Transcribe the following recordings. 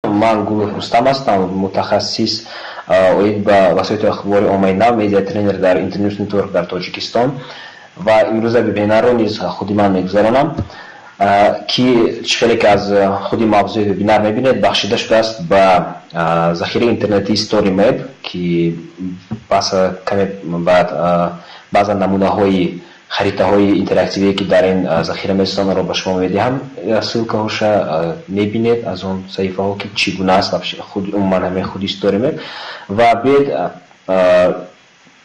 Ман Гулов Рустам ҳастам, мутахассис оид ба васоити ахбори оммаи нав, медиатренер дар Internews Network дар Тоҷикистон ва имрӯза вебинарро низ худи ман мегузаронам, ки чӣ хеле ки аз худи мавзӯи вебинар мебинед, бахшида шудааст ба захираи интернетии StoryMap, ки пас каме баъд баъзан намунаҳои харитаҳои интерактивие, ки дар ин захира месозанд, ба шумо медиҳам. Ссылкаҳоша мебинед аз он саҳифаҳо, ки чӣ гуна аст худ умуман ҳамин худи StoryMap. Ва биёед,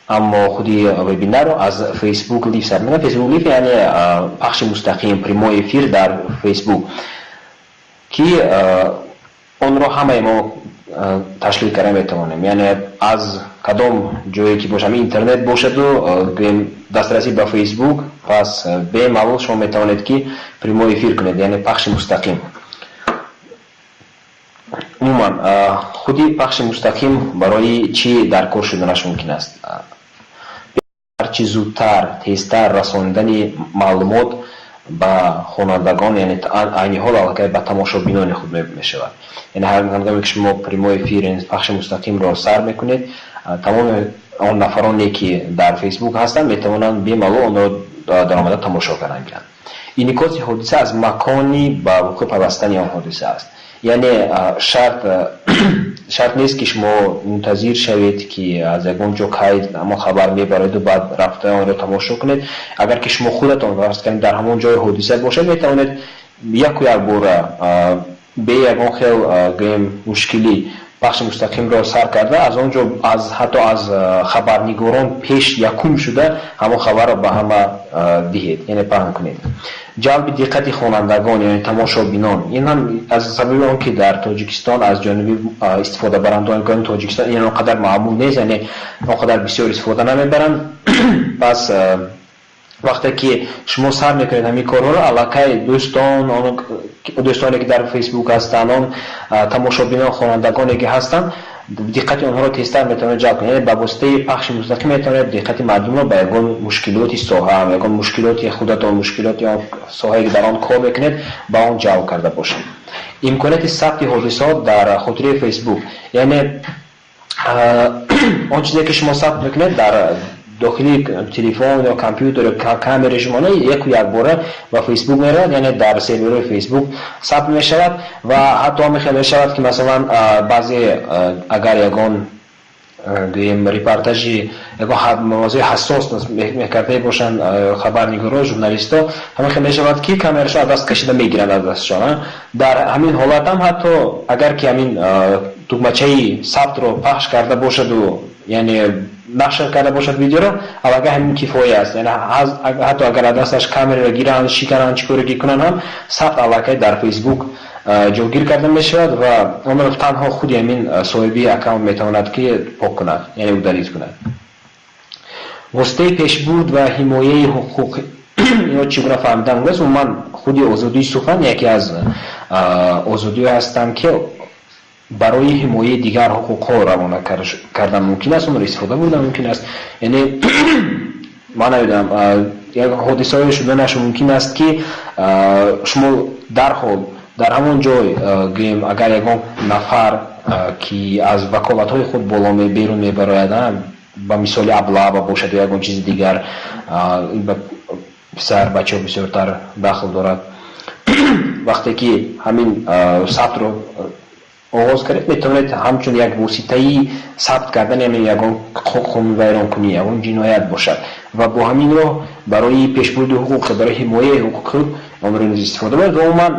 аммо худи вебинарро аз Facebook Live сар мекунем. Facebook Live, яъне пахши мустақим, прямой эфир дар Facebook, ки онро ҳамаи мо ташкил карда метавонем, яъне аз кадом ҷое ки бошад, ҳамин интернет бошаду, гӯем, дастрасӣ ба Facebook, пас бемалол шумо метавонед, ки прямой эфир кунед, яъне пахши мустақим. Умуман, худи пахши мустақим барои чӣ дар кор шуданаш мумкин аст? Ҳарчи зудтар, тезтар расонидани маълумот ба хонандагон, яъне айни ҳол аллакай ба тамошобинони худ мешавад. Яъне ҳар ҳангоме ки шумо прямой эфир, пахши мустақимро сар мекунед, тамоми он нафароне, ки дар Фейсбук ҳастанд, метавонанд бемалол онро даромада тамошо кардан гиранд. Инъикоси ҳодиса аз макони ба вуқӯъ пайвастани он ҳодиса аст, яъне шарт нест, ки шумо мунтазир шавед, ки аз ягон ҷо кай ҳамон хабар мебароеду баъд рафта онро тамошо кунед. Агар ки шумо худатон, фарз кунед, дар ҳамон ҷои ҳодиса бошед, метавонед яку якбора, бе ягон хел, гӯем, мушкилӣ пахши мустақимро сар карда, аз он ҷо аз ҳатто аз хабарнигорон пеш якум шуда ҳамон хабарро ба ҳама диҳед, яъне паҳн кунед. Ҷалби диққати хонандагон, яъне тамошобинон. Ин ҳам аз сабаби он ки дар Тоҷикистон аз ҷониби истифодабарандагони Тоҷикистон ин он қадар маъмул нест, яъне он қадар бисёр истифода намебаранд. Пас вақте ки шумо сар мекунед ҳамин корҳоро, аллакай дӯстон, дӯстоне ки дар Фейсбук ҳастанд, он тамошобинон, хонандагоне ки ҳастанд, диққати онҳоро тезтар метавонед ҷалб кунед. Яъне ба воситаи пахши мустақим метавонед диққати мардумро ба ягон мушкилоти соҳа, ягон мушкилоти худатон, мушкилоти он соҳае, ки дар он кор мекунед, ба он ҷалб карда бошед. Имконияти сабти ҳодисаҳо дар хотираи Фейсбук, яъне он чизе ки шумо сабт мекунед дар дохили телефон ё компютер ё камераи шумо, яку якбора ба Фейсбук меравад, яъне дар серверҳои Фейсбук сабт мешавад. Ва ҳатто ҳамин мешавад, ки масалан баъзе агар ягон, гӯем, репортажи, ягон мавзӯи ҳассос мекардае бошанд хабарнигоро, журналистҳо, ҳамин хел мешавад, ки камерашо аз даст кашида мегиранд аз дастшон. Дар ҳамин ҳолат ҳам, ҳатто агар ки ҳамин тугмачаи сабтро пахш карда бошаду, яъне нашр карда бошад видеоро, аллакай ҳамин кифоя аст. Яъне ҳатто агар аз дасташ камераро гиранд, шикананд, чӣ коре ки кунанд ҳам, сабт аллакай дар Фейсбук ҷойгир карда мешавад ва онро танҳо худи ҳамин соҳиби аккаунт метавонад, ки пок кунад, яъне удалить кунад. Воситаи пешбурд ва ҳимояи ҳуқуқ. Ино чӣ гуна фаҳмидан мумкин аст? Умуман, худи озодии сухан яке аз озодиҳое ҳастанд, ки барои ҳимояи дигар ҳуқуқҳо равона кардан мумкин аст, онро истифода бурдан мумкин аст. Яъне ман намедонам, як ҳодисаҳое шуданаш мумкин аст, ки шумо дарҳол дар ҳамон ҷой, гӯем, агар ягон нафар, ки аз ваколатҳои худ боло берун мебарояд, ба мисоли облава бошад ё ягон чизи дигар, ба писар бачаҳо бисёртар дахл дорад, вақте ки ҳамин сабтро оғоз кардед, метавонед ҳамчун як воситаи сабт кардани ҳамин ягон қонунвайронкунӣ, ягон ҷиноят бошад ва бо ҳамин роҳ барои пешбурди ҳуқуқ, барои ҳимояи ҳуқуқи онро низ истифода баред. Ва умуман,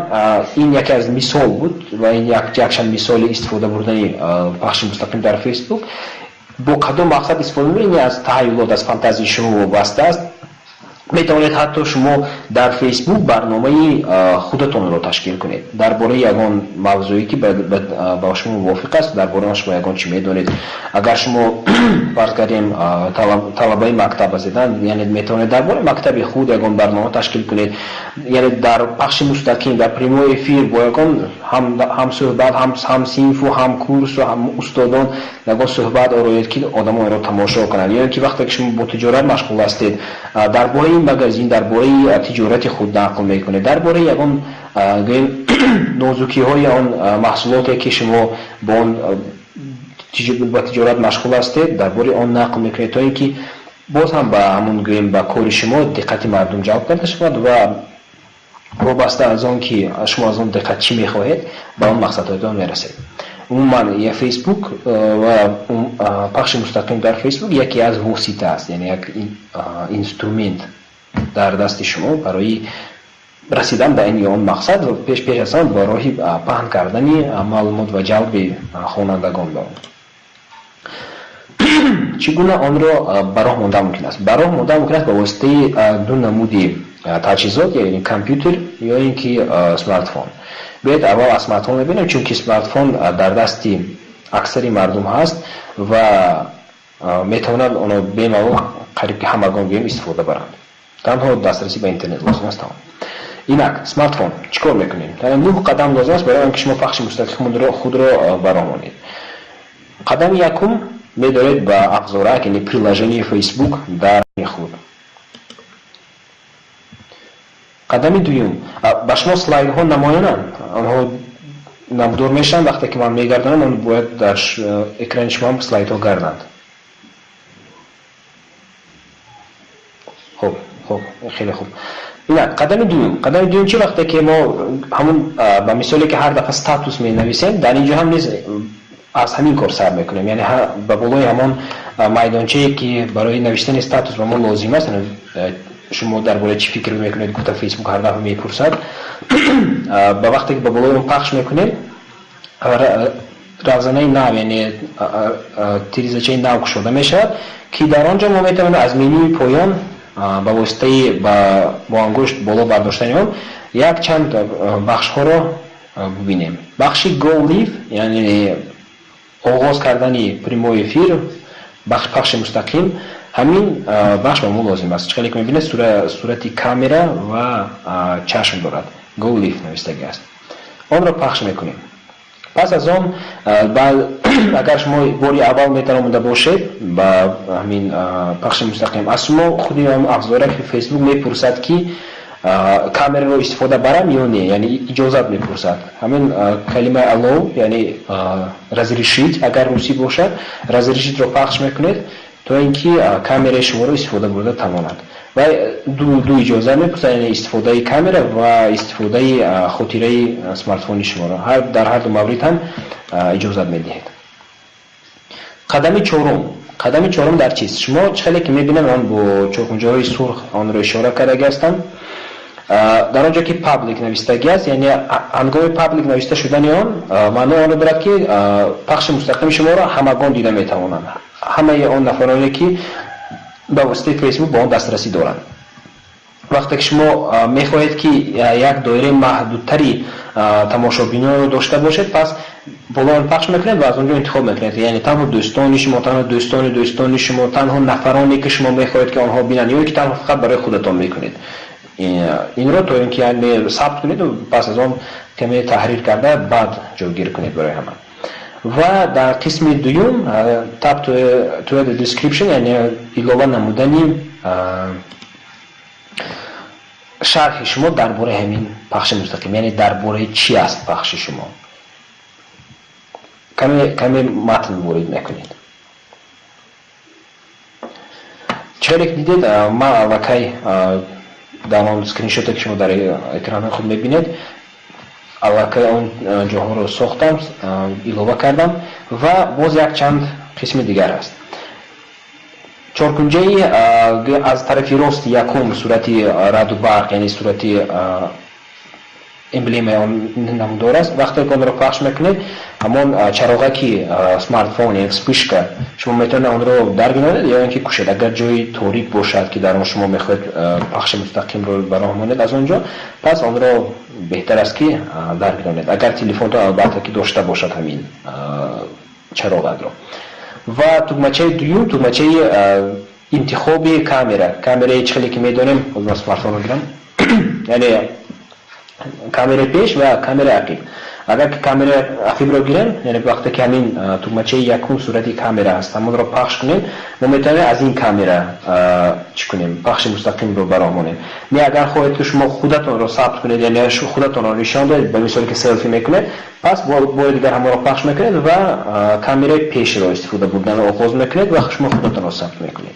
ин яке аз мисол буд ва ин якчанд мисоли истифода бурдани пахши мустақим дар Фейсбук. Бо кадом мақсад истифода мебаред, ин аз таҳайюлот, аз фантазияи шумо вобаста аст. Метавонед ҳатто шумо дар Фейсбук барномаи худатонро ташкил кунед дар бораи ягон мавзӯе, ки ба шумо мувофиқ аст, дар бораи он шумо ягон чӣ медонед. Агар шумо, фарз кардем, талабаи мактаб ҳастед, яъне метавонед дар бораи мактаби худ ягон барнома ташкил кунед, яъне дар пахши мустақим, дар прямой эфир бо ягон ҳамсӯҳбат, ҳамсинфу ҳамкурсу ҳам устодон ягон суҳбат ороед, ки одамон онро тамошо кунанд. Ё ин ки вақте ки шумо бо тиҷорат машғул ҳастед, дар бораи магазин, дар бораи тиҷорати худ нақл мекунед, дар бораи ягон, гӯем, Нозукиҳои он маҳсулоте, ки шумо бо он ба тиҷорат машғул ҳастед, дар бораи он нақл мекунед, то ин ки боз ҳам ба ҳамон, гӯем, ба кори шумо диққати мардум ҷалб карда шавад ва вобаста аз он ки шумо аз он диққат чӣ мехоҳед, ба он мақсадҳоятон мерасед. Умуман, Фейсбук ва пахши мустақим дар Фейсбук яке аз восита аст, яъне як инструмент дар дасти шумо барои расидан ба ин ё он мақсад ва пеш аз ҳама ба роҳи паҳн кардани маълумот ва ҷалби хонандагон ба он. Чӣ гуна онро ба роҳ мондан мумкин аст? Ба роҳ мондан мумкин аст ба воситаи ду намуди таҷҳизот, яъне компютер ё ин ки смартфон. Биёед, аввал аз смартфон мебинем, чунки смартфон дар дасти аксари мардум ҳаст ва метавонанд онро бемалол қариб ки ҳамагон, гӯем, истифода баранд. Танҳо дастрасӣ ба интернет лозим аст, тамом. Инак, смартфон чӣ кор мекунем? Нӯҳ қадам лозим аст барои он ки шумо пахши мустақим худро ба роҳ монед. Қадами якум: медоред ба афзорак, яъне приложение Фейсбук дар худ. Қадами дуюм: ба шумо слайдҳо намоёнанд, онҳо намудор мешаванд. Вақте ки ман мегардонам, он бояд дар экрани шумо слайдҳо гарданд. Хуб, хеле хуб. Инак, қадами дуюм. Қадами дуюм чи? Вақте ки мо ҳамун ба мисоле ки ҳар дафъа статус менависем, дар ин ҷо ҳам низ аз ҳамин кор сар мекунем, яъне ба болои ҳамон майдончае, ки барои навиштани статус ба мо лозим аст, шумо дар бораи чӣ фикр мекунед, гуфта Фейсбук ҳар дафъа мепурсад, ба вақте ки ба болои он пахш мекунем, равзанаи нав, яъне тирезачаи нав кушода мешавад, ки дар он ҷо мо метавонем аз менюи поён ба воситаи бо ангушт боло бардоштани он якчанд бахшҳоро бубинем. Бахши Go Live, яъне оғоз кардани прямой эфир, бахш пахши мустақим, ҳамин бахш ба мо лозим аст. Чӣ хеле ки мебинед, сурати камера ва чашм дорад, Go Live навистагӣ аст, онро пахш мекунем. Пас аз он, агар шумо бори аввал метаромада бошед ба ҳамин пахши мустақим, аз шумо худи он афзораки Фейсбук мепурсад, ки камераро истифода барам ё не, яъне иҷозат мепурсад. Ҳамин калимаи allow, яъне разрешить, агар русӣ бошад, разрешить-ро пахш мекунед, то ин ки камераи шуморо истифода бурда тавонад. Ва ду иҷозат мепурсад, яъне истифодаи камера ва истифодаи хотираи смартфони шуморо. Дар ҳар ду маврид ҳам иҷозат медиҳед. Қадами чорум. Қадами чорум дар чист? Шумо чӣ хеле ки мебинем, он бо чоркунҷаҳои сурх онро ишора кардагӣ ҳастанд. Дар он ҷо ки public навистагӣ аст, яъне ҳангоми public нависта шудани он маънои онро дорад, ки пахши мустақими шуморо ҳамагон дида метавонанд, ҳамаи он нафароне, ки ба воситаи Фейсбук ба он дастрасӣ доранд. Вақте ки шумо мехоҳед, ки як доираи маҳдудтари тамошобинонро дошта бошед, пас боло он пахш мекунед ва аз он ҷо интихоб мекунед, яъне танҳо дӯстони шумо, танҳо дӯстони дӯстони шумо, танҳо нафароне, ки шумо мехоҳед, ки онҳо бинанд, ё ки танҳо фақат барои худатон мекунед инро, то ин ки яъне сабт кунед, пас аз он каме таҳрир карда, баъд ҷойгир кунед барои ҳама. Ва дар қисми дуюм tap to add description, яъне илова намудани шарҳи шумо дар бораи ҳамин пахши мустақим, яъне дар бораи чӣ аст пахши шумо, каме матн ворид мекунед. Чӣ хеле ки дидед, ман аллакай дар он скриншоте, ки шумо дар экрани худ мебинед, аллакай он ҷоҳоро сохтам, илова кардам. Ва боз якчанд қисми дигар аст. Чоркунҷаи аз тарафи рост якум сурати раъду барқ, яъне сурати эмблемаи он намудор аст. Вақте ки онро пахш мекунед, ҳамон чароғаки смартфон, яъне вспышка, шумо метавонед онро даргинонед ё ин ки кушед. Агар ҷои торик бошад, ки дар он шумо мехоҳед пахши мустақимро ба роҳ монед аз он ҷо, пас онро беҳтар аст, ки даргинонед, агар телефонтон албатта ки дошта бошад ҳамин чароғакро. Ва тугмачаи дуюм, тугмачаи интихоби камера. Камераи, чӣ хеле ки медонем, смартфонро гирам, яъне камераи пеш ва камераи ақиб. Агар ки камераи ақибро гирем, яъне вақте ки ҳамин тугмачаи якум сурати камера аст, ҳамонро пахш кунем, мо метавонем аз ин камера чӣ кунем, пахши мустақимро ба роҳ монем. Не, агар хоҳед, ки шумо худатонро сабт кунед, яъне худатонро нишон диҳед, ба мисоле ки селфи мекунед, пас бори дигар ҳамонро пахш мекунед ва камераи пешро истифода бурданро оғоз мекунед ва шумо худатонро сабт мекунед.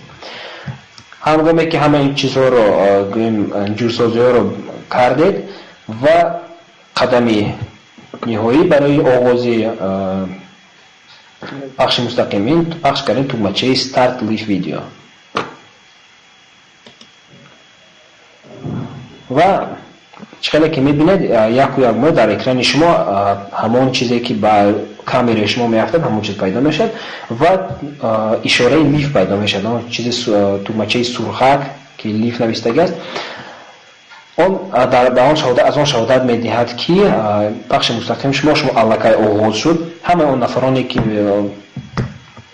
Ҳангоме ки ҳама ин чизҳоро, гӯем, ҷурсозиҳоро кардед ва қадами ниҳоӣ барои оғози пахши мустақим ин пахш кардани тугмачаи Start Live Video. Ва чӣ хеле ки мебинед, яку як мо дар экрани шумо ҳамон чизе ки ба камераи шумо меафтад, ҳамон чиз пайдо мешавад ва ишораи live пайдо мешавад. Он чизи тугмачаи сурхак ки live навистагӣ аст, он ба он шаҳодат, аз он шаҳодат медиҳад, ки пахши мустақими шумо аллакай оғоз шуд. Ҳамаи он нафароне ки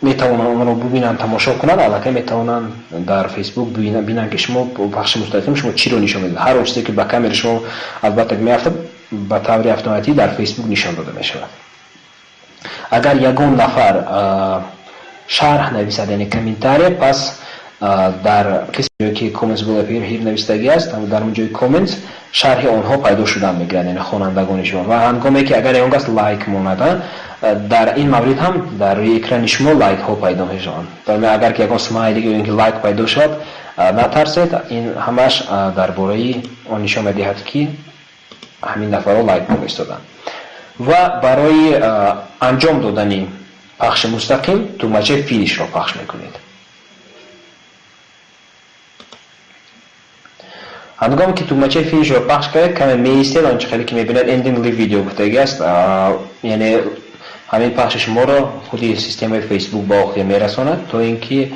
метавонанд онро бубинанд, тамошо кунанд, аллакай метавонанд дар Facebook бинанд, ки шумо пахши мустақим шумо чиро нишон медиҳед. Ҳар он чизе ки ба камераи шумо албатта меафтад, ба таври автоматӣ дар Facebook нишон дода мешавад. Агар ягон нафар шарҳ нависад, яъне комментария, пас дар қисме ки comments will appear here навистагӣ аст, дар он ҷои comments шарҳи онҳо пайдо шудан мегирад, яъне хонандагони шумо. Ва ҳангоме ки агар ягон кас лайк монад, дар ин маврид ҳам дар рӯи экрани шумо лайкҳо пайдо мешаванд. Агар ки ягон смайлик ё ин ки лайк пайдо шавад, натарсед, ин ҳамаш дар бораи он нишон медиҳад, ки ҳамин нафарро лайк монда истоданд. Ва барои анҷом додани пахши мустақим тугмачаи finish ро пахш мекунед. Ҳангоме ки тугмачаи finish ро пахш кардед, каме меистед, он чӣ хеле ки мебинед, ending live video гуфтагӣ аст, яъне ҳамин пахши шуморо худи системаи Facebook ба охир мерасонад, то ин ки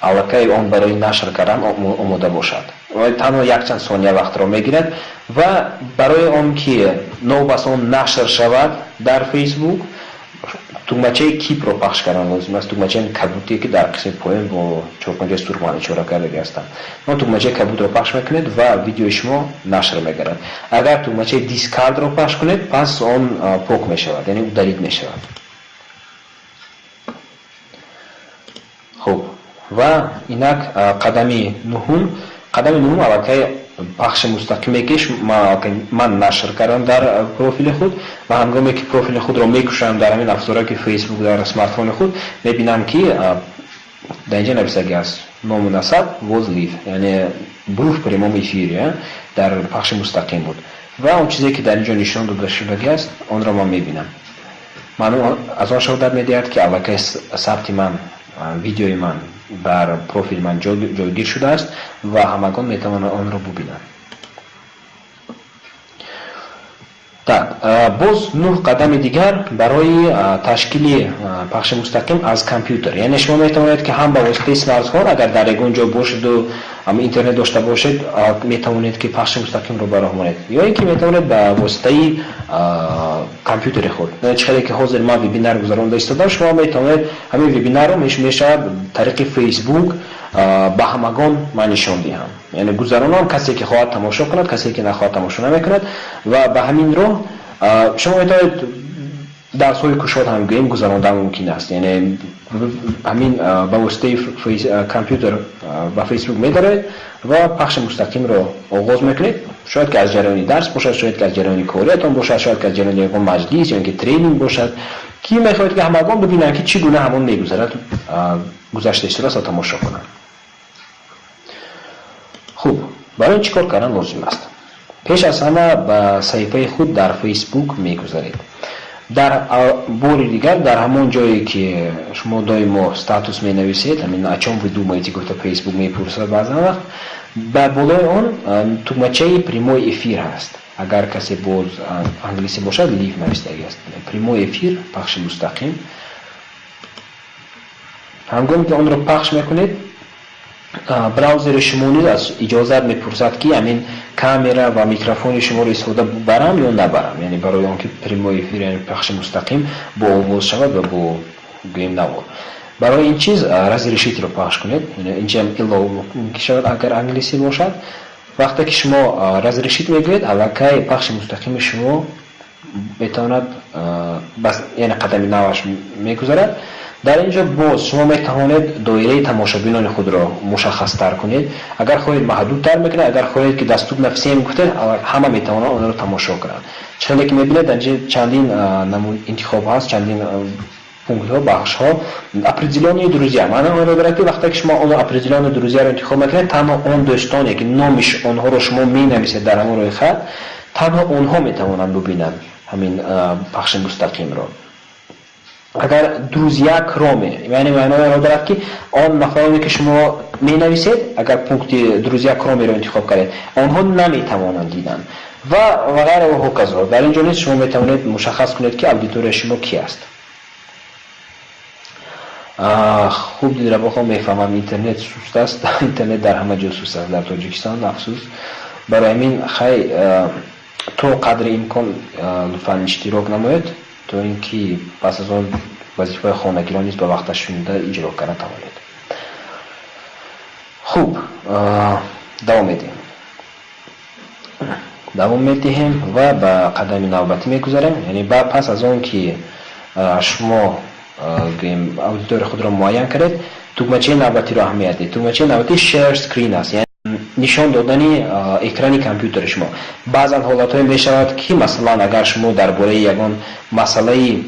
аллакай он барои нашр кардан омода бошад. Танҳо якчанд сония вақтро мегирад ва барои он ки новбас он нашр шавад дар Facebook, тугмачаи keep ро пахш кардан лозим аст. Тугмачаи кабуте ки дар қисми поён бо чоркунҷаи сурхман ишора кардагӣ ҳастанд. Он тугмачаи кабутро пахш мекунед ва видеои шумо нашр мегардад. Агар тугмачаи discard ро пахш кунед, пас он пок мешавад, яъне удалить мешавад. Хуб, ва инак қадами нуҳум. Қадами нуҳум аллакай пахши мустақиме ки ман нашр кардам дар профили худ ва ҳангоме ки профили худро мекушам дар ҳамин афзораки Facebook дар смартфони худ, мебинам, ки дар инҷа нависагӣ аст: ному насаб was live, яъне был в прямом эфире, дар пахши мустақим буд. Ва он чизе ки дар инҷо нишон дода шудагӣ аст, онро ман мебинам. Маълум аз он шаҳодат медиҳад, ки аллакай сабти ман, видеои ман дар профили ман ҷойгир шудааст ва ҳамагон метавонанд онро бубинанд. Так, боз нӯҳ қадами дигар барои ташкили пахши мустақим аз компютер. Яъне шумо метавонед, ки ҳам ба воситаи смартфон, агар дар ягон ҷо бошеду интернет дошта бошед, метавонед, ки пахши мустақимро ба роҳ монед, ё ин ки метавонед ба воситаи компютери худ. Чӣ хеле ки ҳозир ман вебинар гузаронда истодам, шумо метавонед ҳамин вебинарро мешавад тариқи Facebook ба ҳамагон ман нишон диҳам, яъне гузаронам, касе ки хоҳад, тамошо кунад, касе ки нахоҳад, тамошо намекунад. Ва ба ҳамин роҳ шумо метавонед дарсҳои кушод ҳам, гӯем, гузарондан мумкин аст. Яъне ҳамин ба воситаи компютер ба Facebook медароед ва пахши мустақимро оғоз мекунед. Шояд ки аз ҷараёни дарс бошад, шояд ки аз ҷараёни кориятон бошад, шояд ки аз ҷараёни ягон маҷлис ё ин ки тренинг бошад, ки мехоҳед, ки ҳамагон бибинанд, ки чӣ гуна ҳамон мегузарад, гузашта истодааст ва тамошо кунанд. Хуб, барои чӣ кор кардан лозим аст? Пеш аз ҳама ба саҳифаи худ дар Facebook мегузаред. Дар бори дигар дар ҳамон ҷое ки шумо доимо статус менависед, ҳамин «О чём вы думаете» гуфта Facebook мепурсад баъзан вақт, ба болои он тугмачаи прямой эфир ҳаст. Агар касе боз англисӣ бошад, live навистагӣ аст, прямой эфир, пахши мустақим. Ҳангоме ки онро пахш мекунед, браузери шумо низ аз иҷозат мепурсад, ки ҳамин камера ва микрофони шуморо истифода барам ё набарам, яъне барои он ки прямой эфир, яъне пахши мустақим бо овоз шавад ва бо, гӯем, навор. Барои ин чиз разрешить ро пахш кунед. Инҷа allow шавад, агар англисӣ бошад. Вақте ки шумо разрешить мегӯед, аллакай пахши мустақими шумо Метавонад, яъне қадами наваш мегузарад. Дар ин ҷо боз шумо метавонед доираи тамошобинони худро мушаххастар кунед. Агар хоҳед, маҳдудтар мекунед, агар хоҳед, ки «доступно всем» гуфтед, ҳама метавонанд онро тамошо кунанд. Чӣ ки мебинед, дар инҷо чандин интихоб ҳаст, чандин пунктҳо, бахшҳо. «Определённые друзья» маъно онро дорад, ки вақте ки шумо он «определённые друзья» ро интихоб мекунед, танҳо он дӯстоне, ки номи онҳоро шумо менависед дар ҳамон рӯйхат, танҳо онҳо метавонанд бубинанд ҳамин пахши мустақимро. Агар «друзья кроме», яъне маънои дорад, ки он нафароне, ки шумо менависед, агар пункти «друзья кроме» ро интихоб кардед, онҳо наметавонанд дидан ва ғайра ва ҳоказо. Дар ин ҷо низ шумо метавонед мушаххас кунед, ки аудиторияи шумо ки аст. Хуб, Дилрабохо, мефаҳмам, интернет суст аст. Интернет дар ҳама ҷо суст аст дар Тоҷикистон, афсӯс. Барои ҳамин, хай, то қадри имкон лутфан иштирок намоед, то ин ки пас аз он вазифаи хонагиро низ ба вақташ шунида иҷро карда тавонед. Хуб, давом медиҳем ва ба қадами навбатӣ мегузарем. Яъне пас аз он ки шумо, гӯем, аудиторияи худро муайян кардед, тугмачаи навбатиро аҳамият диҳед. Тугмачаи навбатӣ «Share screen» аст, яъне нишон додани экрани компютери шумо. Баъзан ҳолатҳое мешавад, ки, масалан, агар шумо дар бораи ягон масъалаи...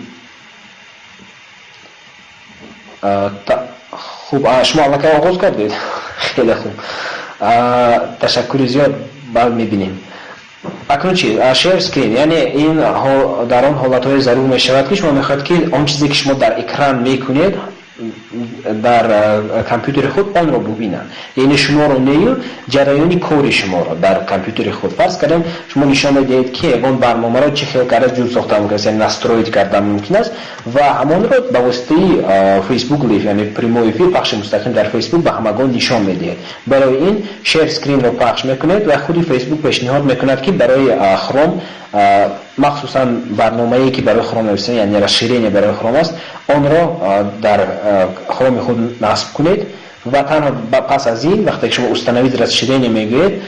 Хуб, шумо аллакай оғоз кардед, хеле хуб, ташаккури зиёд, баъд мебинем. Акнун чи? Share screen, яъне ин дар он ҳолатҳое зарур мешавад, ки шумо мехоҳед, ки он чизе, ки шумо дар экран мекунед дар компютери худ, онро бубинанд, яъне шуморо нею, ҷараёни кори шуморо дар компютери худ. Фарз кардем, шумо нишон медиҳед, ки ягон барномаро чӣ хел карда ҷур сохта мумкин аст, яъне настроить кардан мумкин аст, ва ҳамонро ба воситаи Facebook Live, яъне прямой эфир, пахши мустақим дар Фейсбук, ба ҳамагон нишон медиҳед. Барои ин Share screen ро пахш мекунед ва худи Фейсбук пешниҳод мекунад, ки барои Хром, махсусан барномае, ки барои Хром нависем, яъне расширение барои Хром аст, онро дар Хроми худ насб кунед. Ва танҳо пас аз ин, вақте ки шумо «Установить расширение» мегӯед,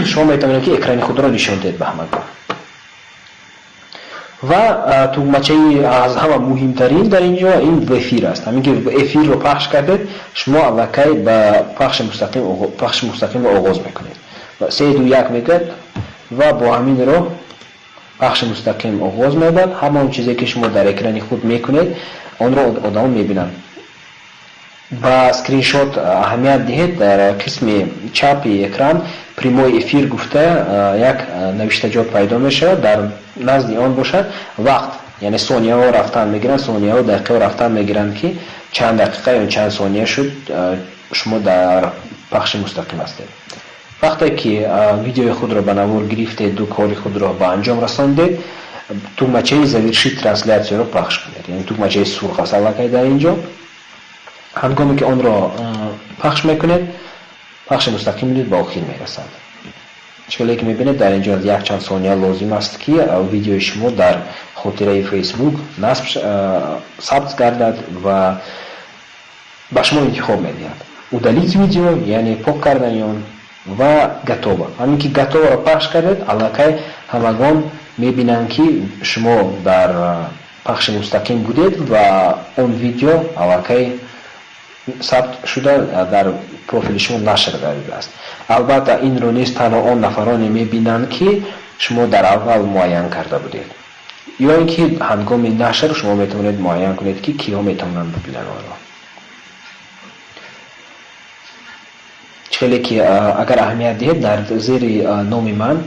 шумо метавонед, ки экрани худро нишон диҳед ба ҳамагон. Ва тугмачаи аз ҳама муҳимтарин дар ин ҷо ин «В эфир» аст. Ҳамин ки эфирро пахш кардед, шумо аллакай ба пахши мустақимро оғоз мекунед. Се, ду, як мегӯяд ва бо ҳамин роҳ пахши мустақим оғоз меёбад. Ҳама он чизе, ки шумо дар экрани худ мекунед, онро одамон мебинанд. Ба скриншот аҳамият диҳед. Дар қисми чапи экран «Прямой эфир» гуфта як навиштаҷот пайдо мешавад. Дар назди он бошад вақт, яъне сонияҳо рафтан мегиранд, сонияҳо, дақиқаҳо рафтан мегиранд, ки чанд дақиқа ё чанд сония шуд шумо дар пахши мустақим ҳастед. Вақте ки видеои худро ба навор гирифтеду кори худро ба анҷом расондед, тугмачаи «Завершить трансляция» ро пахш кунед, яъне тугмачаи сурх аст аллакай дар ин ҷо. Ҳангоме ки онро пахш мекунед, пахши мустақим ба охир мерасад. Чӣ ки мебинед, дар ин ҷо якчанд сония лозим аст, ки видеои шумо дар хотираи Фейсбук насб, сабт гардад, ва ба шумо интихоб медиҳад: «Удалить видео», яъне пок кардани он, ва «Готово». Ҳамин ки «Готово» ро пахш кардед, аллакай ҳамагон мебинанд, ки шумо дар пахши мустақим будед ва он видео аллакай сабт шуда, дар профили шумо нашр гардидааст. Албатта, инро низ танҳо он нафароне мебинанд, ки шумо дар аввал муайян карда будед, ё ин ки ҳангоми нашр шумо метавонед муайян кунед, ки киҳо метавонанд бибинанд онро. Хеле ки агар аҳамият диҳед, дар зери номи ман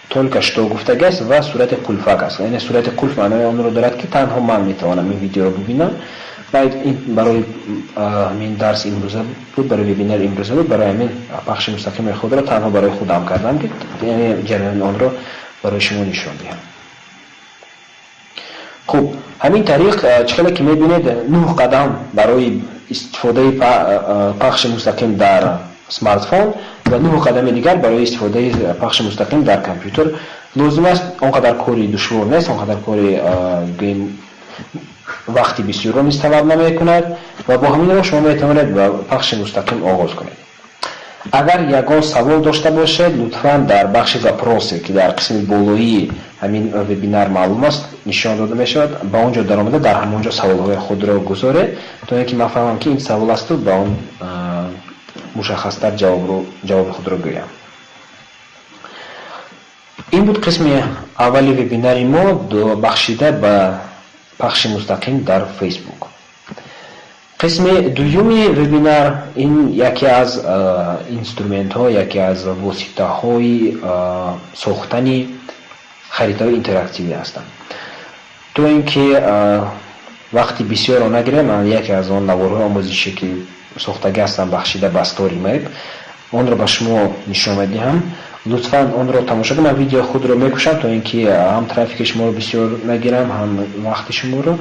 «Только что» гуфтагиаст ва сурати қулфак аст. Яъне сурати қулф маънои онро дорад, ки танҳо ман метавонам ин видеоро бибинам. Ва ин барои ҳамин дарс имрӯза буд, барои вебинари имрӯза буд. Барои ҳамин пахши мустақими худро танҳо барои худам кардам, ки яъне ҷараёни онро барои шумо нишон диҳам. Хуб, ҳамин тариқ, чӣ хеле ки мебинед, нӯҳ қадам барои истифодаи пахши мустақим дар смартфон ва нӯҳ қадами дигар барои истифодаи пахши мустақим дар компютер лозим аст. Он қадар кори душвор нест, он қадар кори, гӯем, вақти бисёрро низ талаб намекунад ва бо ҳамин роҳ шумо метавонед ба пахши мустақим оғоз кунед. Агар ягон савол дошта бошед, лутфан дар бахши вопросы, ки дар қисми болоии ҳамин вебинар маълум аст, нишон дода мешавад, ба он ҷо даромада, дар ҳамон ҷо саволҳои худро гузоред, то ин ки ман фаҳмам, ки ин савол асту ба он мушаххастар ҷавоби худро гӯям. Ин буд қисми аввали вебинари мо, бахшида ба пахши мустақим дар Фейсбук. Қисми дуюми вебинар ин яке аз инструментҳо, яке аз воситаҳои сохтани харитаҳои интерактивӣ ҳастанд. То ин ки вақти бисёрро нагирем, ман яке аз он наворҳои омӯзишӣ, ки сохтагӣ ҳастам, бахшида ба Story Map, онро ба шумо нишон медиҳам. Лутфан онро тамошо кунед. Ман видео худро мекушам, то ин ки ҳам трафики шуморо бисёр нагирам, ҳам вақти шуморо.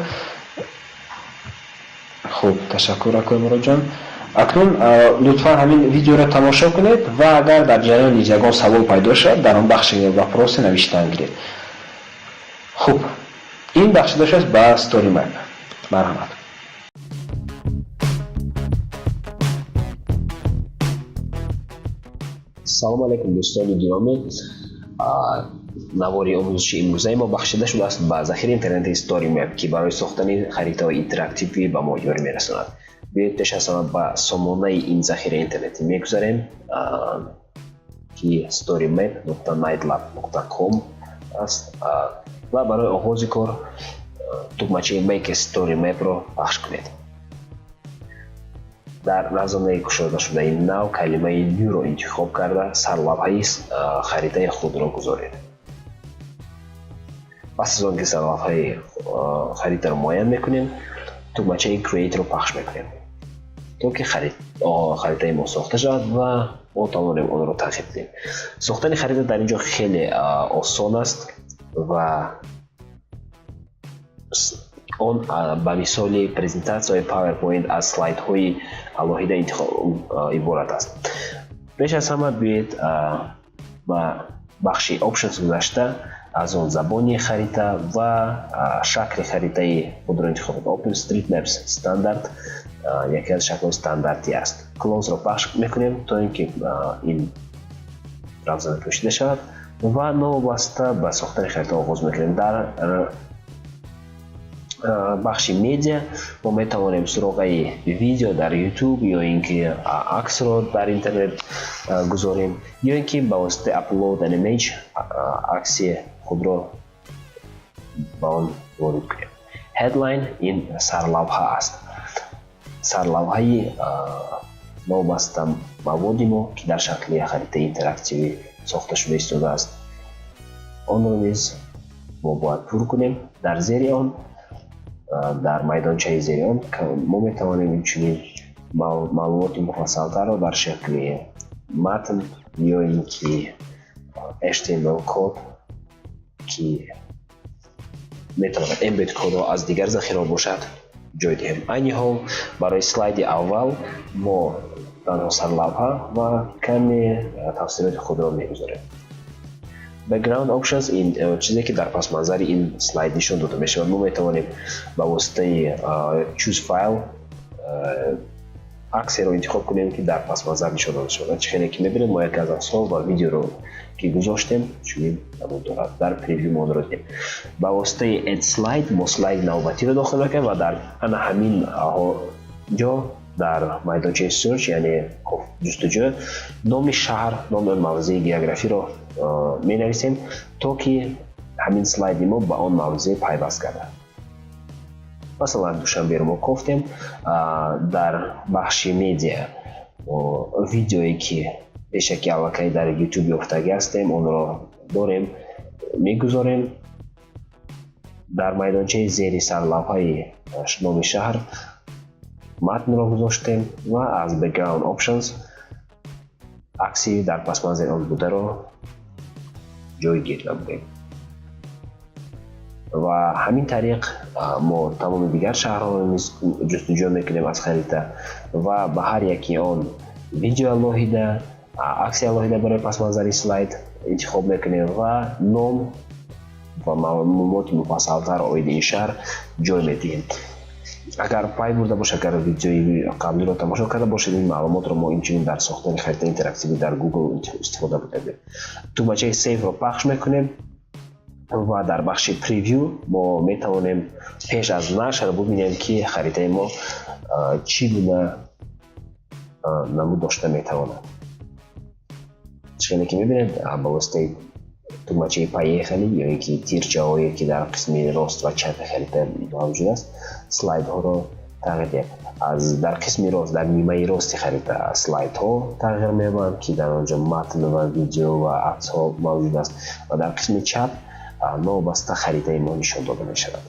Хуб, ташаккур, акои Муроҷон. Акнун лутфан ҳамин видеоро тамошо кунед ва агар дар ҷараён низ ягон савол пайдо шавад, дар он бахши вопросы навиштан гиред. Хуб, ин бахшида шудааст ба Story Map. Марҳамат. Салому алайкум, дӯстони гиромӣ. Навори омӯзиши имрӯзаи мо бахшида шудааст ба захираи интернети StoryMap, ки барои сохтани харитаҳои интерактивӣ ба мо ёрӣ мерасонад. Биёед, пеш аз ҳама ба сомонаи ин захираи интернетӣ мегузарем, ки storymap.knightlab.com аст, ва барои оғози кор тугмачаи Make a Story Map-ро пахш кунед. Дар равзанаи кушодашудаи нав калимаи New-ро интихоб карда, сарлавҳаи харитаи худро гузоред. Пас аз он ки сарлавҳаи харитаро муайян мекунем, тугмачаи Create-ро пахш мекунем, то ки харитаи мо сохта шавад ва мо тавонем онро тағйир диҳем. Сохтани харита дар ин ҷо хеле осон аст ва он ба мисоли презентатсияҳои PowerPoint аз слайдҳои алоҳида иборат аст. Пеш аз ҳама биёед, ба бахши Options гузашта, аз он забони харита ва шакли харитаи худро интихоб кунед. OpenStreetMaps Standard яке аз шаклҳои стандартӣ аст. Close-ро пахш мекунем, то ин ки ин равзана пӯшида шавад, ва новобаста ба сохтани харита оғоз мекунем. Дар бахши медиа мо метавонем суроғаи видео дар YouTube ё ин ки аксро дар интернет гузорем, ё ин ки ба воситаи Upload an Image акси худро ба он ворид кунем. Headline ин сарлавҳа аст, сарлавҳаи новобаста маводи мо, ки дар шакли харитаи интерактивӣ сохта шуда истодааст. Онро низ мо бояд пур кунем. Дар зери он, дар майдончаи зери он, мо метавонем инчунин маълумоти муфассалтарро дар шакли матн ё ин ки HTML код, ки метавонад embed кодро аз дигар захираҳо бошад, ҷой диҳем. Айни ҳол барои слайди аввал мо танҳо сарлавҳа ва каме тафсилоти худро мегузорем. Background Options ин чизе, ки дар пасманзари ин слайд нишон дода мешавад. Мо метавонем ба воситаи Choose File аксеро интихоб кунем, ки дар пасманзар нишон дода шавад. Чӣ хеле ки мебинем, мо яке аз аксҳо ва видеоро ки гузоштем, чунин намуд дорад. Дар preview мо онро дидем. Ба воситаи Add Slide мо слайди навбатиро дохил мекунем ва дар ана ҳамин ҷо, дар майдончаи Search, яъне ҷустуҷӯ, номи шаҳр, номи он мавзеи географиро менависем, то ки ҳамин слайди мо ба он мавзеъ пайваст гардад. Масалан, Душанберо мо кофтем. Дар бахши медиа видеое, ки пешаки аллакай дар YouTube ёфтагӣ ҳастем, онро дорем, мегузорем. Дар майдончаи зери сарлавҳаи номи шаҳр матнро гузоштем ва аз Background Options акси дар пасманзари он бударо ҷойгир намудем. Ва ҳамин тариқ мо тамоми дигар шаҳрҳоро низ ҷустуҷӯ мекунем аз харита ва ба ҳар яки он видео алоҳида, акси алоҳида барои пасманзари слайд интихоб мекунем ва ном ва маълумоти муфассалтар оиди ин шаҳр ҷой медиҳем. Агар пай бурда бошед, агар видеои қаблиро тамошо карда бошед, ин маълумотро мо инчунин дар сохтани харитаи интерактивӣ дар Google истифода бурдем. Тугмачаи Save-ро пахш мекунем ва дар бахши Preview мо метавонем пеш аз нашр бубинем, ки харитаи мо чӣ гуна намуд дошта метавонад. Чӣ ки мебинед, ба воситаи тугмачаи «Поехали» ё ин ки тирчаҳое, ки дар қисми рост ва чапи харита мавҷуд аст, слайдҳоро тағйир диҳем. Аз дар қисми рост, дар нимаи рости харита слайдҳо тағйир меёбанд, ки дар он ҷо матн ва видео ва аксҳо мавҷуд аст, ва дар қисми чап новобаста харитаи мо нишон дода мешавад.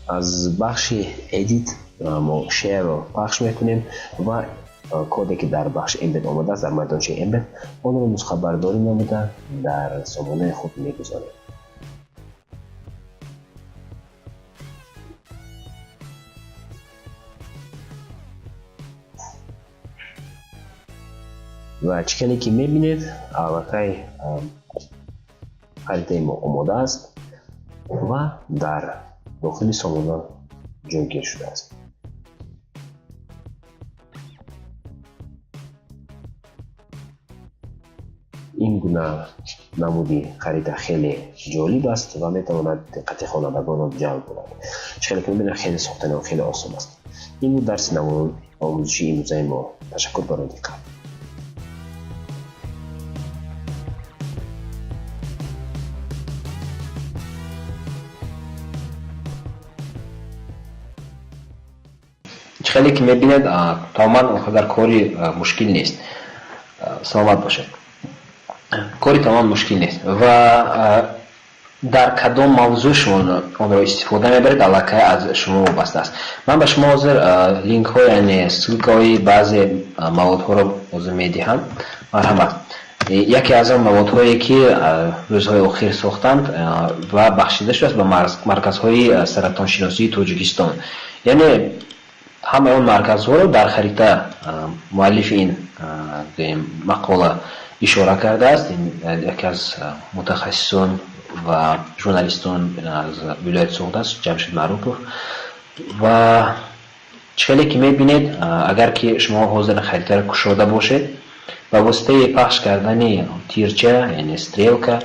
Аз бахши Edit мо Share-ро пахш мекунем ва коде, ки дар бахши Embed омадааст, дар майдончаи Embed, онро нусхабардорӣ намуда, дар сомонаи худ мегузорем. Ва чӣ хеле ки мебинед, аллакай харитаи мо омода аст ва дар дохили сомона ҷойгир шудааст. Ин гуна намуди харита хеле ҷолиб аст ва метавонад диққати хонандагонро ҷалб кунад. Чӣ хеле ки мебинед, хеле сохтани он хеле осон аст. Ин буд дарси омӯзишии имрӯзаи мо. Ташаккур барои диққат. Чӣ хеле ки мебинед, тамоман он қадар кори мушкил нест. Саломат бошед. Кори тамоман мушкил нест ва дар кадом мавзӯъ шумо онро истифода мебаред, аллакай аз шумо вобаста аст. Ман ба шумо ҳозир линкҳо, яъне ссылкаҳои баъзе маводҳоро ҳозир медиҳам. Марҳамат. Яке аз он маводҳое, ки рӯзҳои охир сохтанд ва бахшида шудааст ба марказҳои саратоншиносии Тоҷикистон, яъне ҳамаи он марказҳоро дар харита муаллифи ин мақола ишора кардааст. Яке аз мутахассисон ва журналистон аз вилояти Суғд аст, Ҷамшед Маърупов. Ва чӣ хеле ки мебинед, агар ки шумо ҳозир харитаро кушода бошед, ба воситаи пахш кардани тирча, яъне стрелка,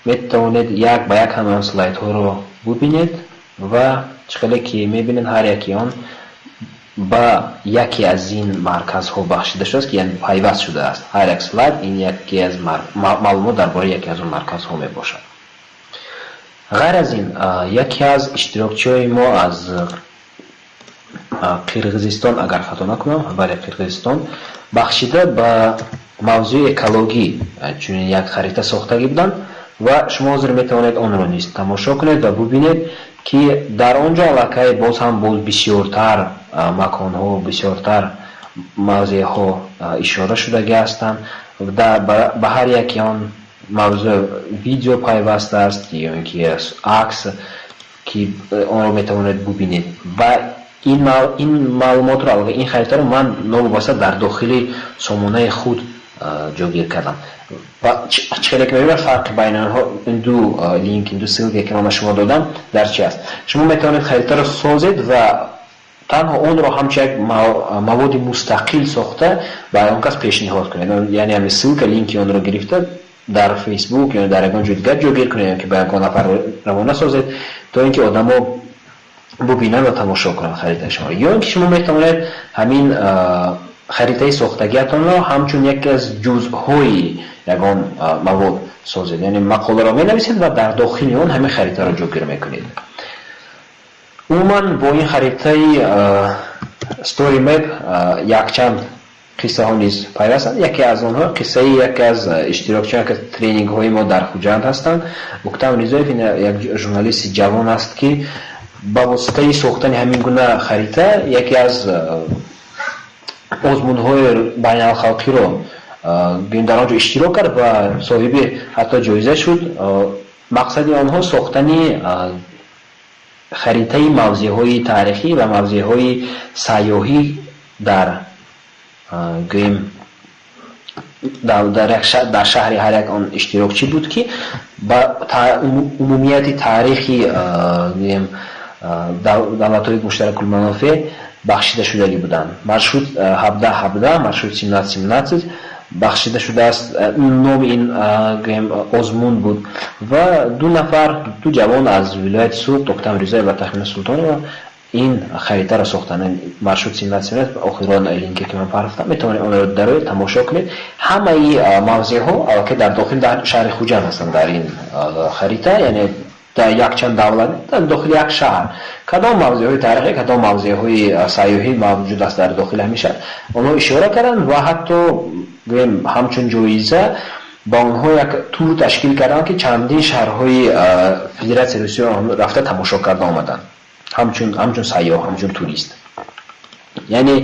метавонед як ба як ҳамаи он слайдҳоро бубинед. Ва чӣ хеле ки мебинед, ҳар яки он ба яке аз ин марказҳо бахшида шудааст, ки яъне пайваст шудааст. Ҳар як слайд ин яке аз маълумот дар бораи яке аз он марказҳо мебошад. Ғайр аз ин, яке аз иштирокчиҳои мо аз Қирғизистон, агар хато накунам, бале, Қирғизистон, бахшида ба мавзӯи экологӣ чунин як харита сохтагӣ буданд ва шумо ҳозир метавонед онро низ тамошо кунед ва бубинед, ки дар он ҷо аллакай боз ҳам боз бисёртар маконҳо, бисёртар мавзеъҳо ишора шудагӣ ҳастанд. Ба ҳар яки он мавзӯъ видео пайваст аст ё ин ки акс, ки онро метавонед бубинед. Ва ин маълумотро, ин харитаро ман новобаста дар дохили сомонаи худ ҷойгир кардам. Ва чӣ хеле ки мебинед, фарқи байни онҳо, ин ду линк, ин ду ссылка, ки ман ба шумо додам, дар чи аст? Шумо метавонед харитаро созед ва танҳо онро ҳамчун як маводи мустақил сохта ба он кас пешниҳод кунед. Яъне ҳамин ссылка, линки онро гирифта, дар Фейсбук ё дар ягон ҷои дигар ҷойгир кунед, ё ки ба ягон нафар равона созед, то ин ки одамо бубинанд ва тамошо кунанд харитаи шуморо. Ё ин ки шумо метавонед ҳамин харитаи сохтагиатонро ҳамчун яке аз ҷузъҳои ягон мавод созед, яъне мақоларо менависед ва дар дохили он ҳамин харитаро ҷойгир мекунед. Умуман, бо ин харитаи Story Map якчанд қиссаҳо низ пайвастанд. Яке аз онҳо қиссаи яке аз иштирокчиён, яке аз тренингҳои мо дар Хуҷанд ҳастанд. Уктам Ризоев, ин як журналисти ҷавон аст, ки ба воситаи сохтани ҳамин гуна харита яке аз озмунҳои байналхалқиро дар он ҷо иштирок кард ва соҳиби ҳатто ҷоиза шуд. Мақсади онҳо сохтани харитаи мавзеъҳои таърихӣ ва мавзеъҳои сайёҳӣ дар, гӯем, дар шаҳри ҳар як он иштирокчӣ буд, ки ба умумияти таърихи давлатҳои муштаракулманофеъ бахшида шудагӣ буданд. Маршрут 17-17, маршрут 17-17 бахшида шудааст. Номи ин озмун буд ва ду нафар, ду ҷавон аз вилояти Суғд, Токтам Ризоев ва Тахмина Султонова, ин харитаро сохтанд. Маршрут 17-17, охирон линке ки ман партофтам, метавонед онро дароед, тамошо кунед. Ҳамаи мавзеъҳо аллакай дар дохили шаҳри Хуҷанд ҳастанд дар ин харита, яъне дар якчанд давлат, дар дохили як шаҳр кадом мавзеъҳои таърихӣ, кадом мавзеъҳои сайёҳӣ мавҷуд аст дар дохили ҳамин шаҳр, онҳо ишора карданд ва ҳатто, гӯем, ҳамчун ҷоиза ба онҳо як тур ташкил карданд, ки чандин шаҳрҳои Федератсияи Русия рафта тамошо карда омаданд, ҳамчун сайёҳ, ҳамчун турист. Яъне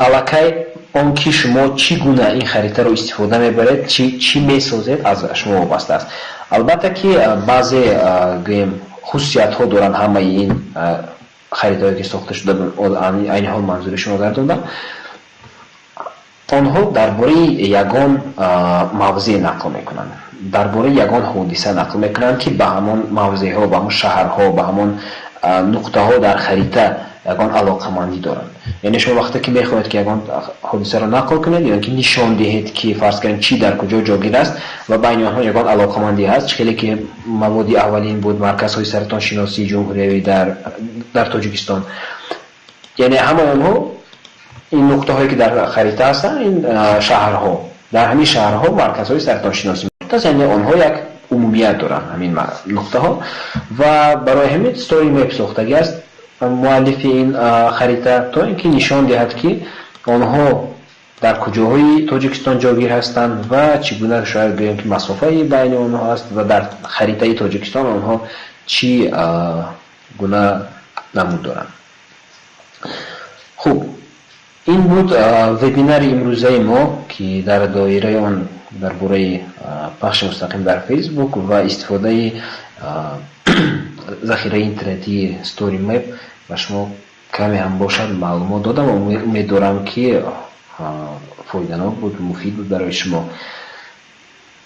аллакай он ки шумо чӣ гуна ин харитаро истифода мебаред, чӣ месозед, аз шумо вобаста аст. Албатта ки баъзе, гӯем, хусусиятҳо доранд ҳамаи ин харитаҳое, ки сохта шуда, айни ҳол манзури шумо гардондам. Онҳо дар бораи ягон мавзеъ нақл мекунанд, дар бораи ягон ҳодиса нақл мекунанд, ки ба ҳамон мавзеъҳо, ба ҳамон шаҳрҳо, ба ҳамон нуқтаҳо дар харита ягон алоқамандӣ доранд. Яъне шумо вақте ки мехоҳед, ки ягон ҳодисаро нақл кунед ё ки нишон диҳед, ки фарз кунед, чӣ дар куҷо ҷойгир аст ва байни онҳо ягон алоқамандӣ ҳаст, чӣ хеле ки маводи аввалин буд, марказҳои саратоншиносии ҷумҳуриявӣ дар Тоҷикистон, яъне ҳамаи онҳо, ин нуқтаҳое, ки дар харита ҳастанд, ин шаҳрҳо, дар ҳамин шаҳрҳо марказҳои саратоншиносӣ, яъне онҳо як умумият доранд ҳамин нуқтаҳо. Ва барои ҳамин story map сохтагӣ аст муаллифи ин харита, то ин ки нишон диҳад, ки онҳо дар куҷоҳои Тоҷикистон ҷойгир ҳастанд ва чӣ гуна, шояд гӯем, ки масофаи байни онҳо аст ва дар харитаи Тоҷикистон онҳо чӣ гуна намуд доранд. Хуб, ин буд вебинари имрӯзаи мо, ки дар доираи он дар бораи пахши мустақим дар Фейсбук ва истифодаи захираи интернетии Story Map ба шумо каме ҳам бошад маълумот додам ва умед дорам, ки фоиданок буд, муфид буд барои шумо.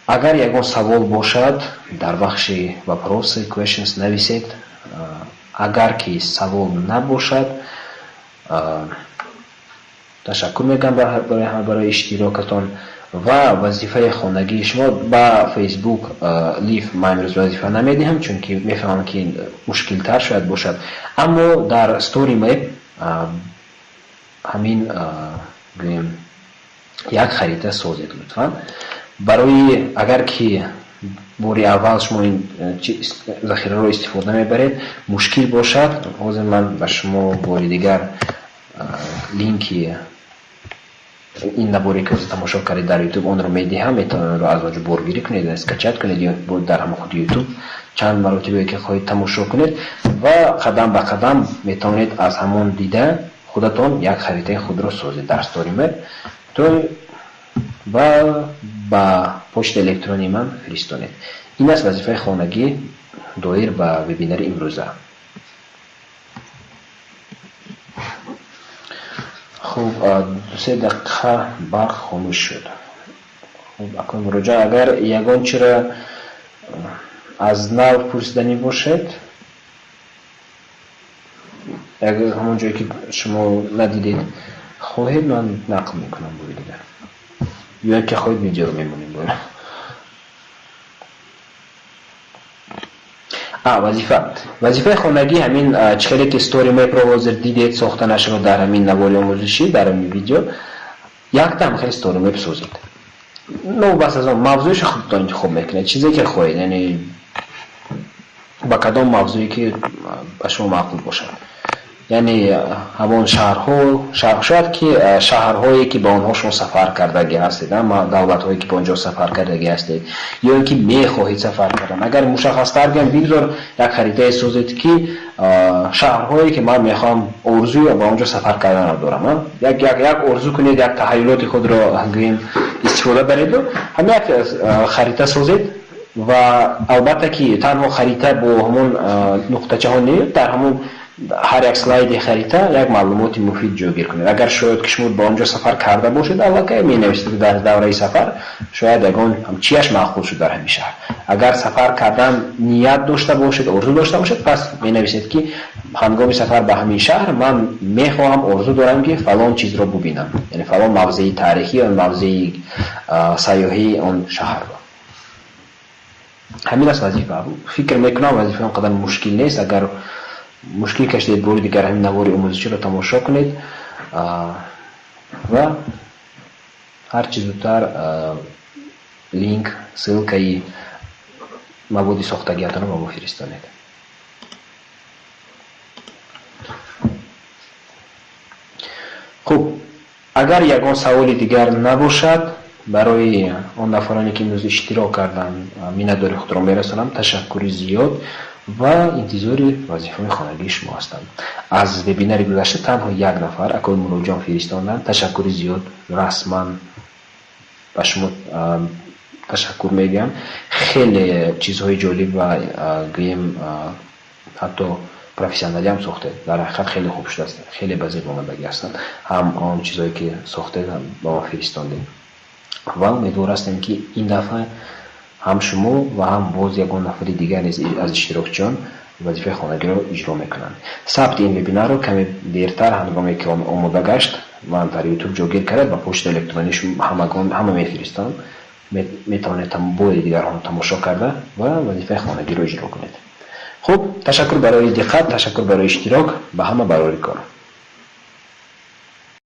Агар ягон савол бошад, дар бахши вопросы, questions нависед. Агар ки савол набошад, ташаккур мекунам барои иштирокатон. Ва вазифаи хонагии шумо ба Facebook Live ман имрӯз вазифа намедиҳам, чунки мефаҳмам, ки мушкилтар шояд бошад, аммо дар Story Map ҳамин, гӯем, як харита созед лутфан. Барои агар ки бори аввал шумо ин захираро истифода мебаред, мушкил бошад, ҳозир ман ба шумо бори дигар линки ин наворе, ки ҳозир тамошо кардед дар Ютуб, онро медиҳам. Метавонед онро аз он ҷо боргирӣ кунед, скачать кунед ё дар ҳамон худи Ютуб чанд маротибае ки хоҳед тамошо кунед ва қадам ба қадам метавонед аз ҳамон дида худатон як харитаи худро созед дар Story Map то ва ба почтаи электронии ман фиристонед. Ин аст вазифаи хонагӣ доир ба вебинари имрӯза. Хуб, 2-3 дақиқа барқ хомӯш шуд. Хуб, акнун муроҷиат, агар ягон чиро аз нав пурсиданӣ бошед, ҳамон ҷое ки шумо надидед, хоҳед, ман нақл мекунам бори дигар, ё ки хоҳед, видеоро мемонем бора. Вазифаи хонагӣ ҳамин чӣ хеле ки Story Map ро ҳозир дидед сохтанашро дар ҳамин навори омӯзишӣ, дар ҳамин видео, якта ҳам хеле Story Map созед. Новобаста аз он, мавзӯишро худтон интихоб мекунед, чизе ки хоҳед, яъне ба кадом мавзӯе ки ба шумо маъқул бошад, яъне ҳамон шаҳрҳо, шояд ки шаҳрҳое, ки ба онҳо шумо сафар кардагӣ ҳастед, давлатҳое, ки ба он ҷо сафар кардагӣ ҳастед ё ин ки мехоҳед сафар кардан. Агар мушаххастар гӯям, бигзор як харитае созед, ки шаҳрҳое, ки ман мехоҳам, орзуи ба он ҷо сафар карданро дорам, як орзу кунед, як тахайюлоти худро, гӯем, истифода бареду ҳамин як харита созед. Ва албатта ки танҳо харита бо ҳамон нуқтачаҳо не, дар ҳамон Ҳар як слайди харита як маълумоти муфид ҷойгир кунед. Агар шояд ки шумо ба он ҷо сафар карда бошед, аллакай менависед, дар давраи сафар шояд ягон чияш маъқул шуд дар ҳамин шаҳр. Агар сафар кардан ният дошта бошед, орзу дошта бошед, пас менависед, ки ҳангоми сафар ба ҳамин шаҳр ман мехоҳам, орзу дорам, ки фалон чизро бубинам, яъне фалон мавзеи таърихӣ ё мавзеи сайёҳии он шаҳрро. Ҳамин аст вазифа. Фикр мекунам, вазифа он қадар мушкил нест. Агар мушкил кашидед, бори дигар ҳамин навори омӯзиширо тамошо кунед ва ҳарчи зудтар линк, ссылкаи маводи сохтагиатонро ба мо фиристонед. Хуб, агар ягон саволи дигар набошад, барои он нафароне, ки имрӯз иштирок карданд, миннатдори худро мерасонам. Ташаккури зиёд ва интизори вазифаҳои хонагии шумо ҳастам. Аз вебинари гузашта танҳо як нафар, акои Муроҷон, фиристонданд. Ташаккури зиёд, расман ба шумо ташаккур мегӯям. Хеле чизҳои ҷолиб ва, гӯем, ҳатто профессионалиам сохтед. Дар ҳақиқат хеле хуб шудааст, хеле ба зеб омадагӣ ҳастанд ҳам он чизҳое, ки сохтед, ба мо фиристондед, ва умедвор ҳастем, ки ин дафъа ҳам шумо ва ҳам боз ягон нафари дигар низ аз иштирокчиён вазифаи хонагиро иҷро мекунанд. Сабти ин вебинарро каме дертар, ҳангоме ки он омода гашт, ман дар YouTube ҷойгир карда, ба почтаи электронии ҳамагон ҳама мефиристам. Метавонед бори дигар он тамошо карда ва вазифаи хонагиро иҷро кунед. Хуб, ташаккур барои диққат, ташаккур барои иштирок. Ба ҳама барори кор.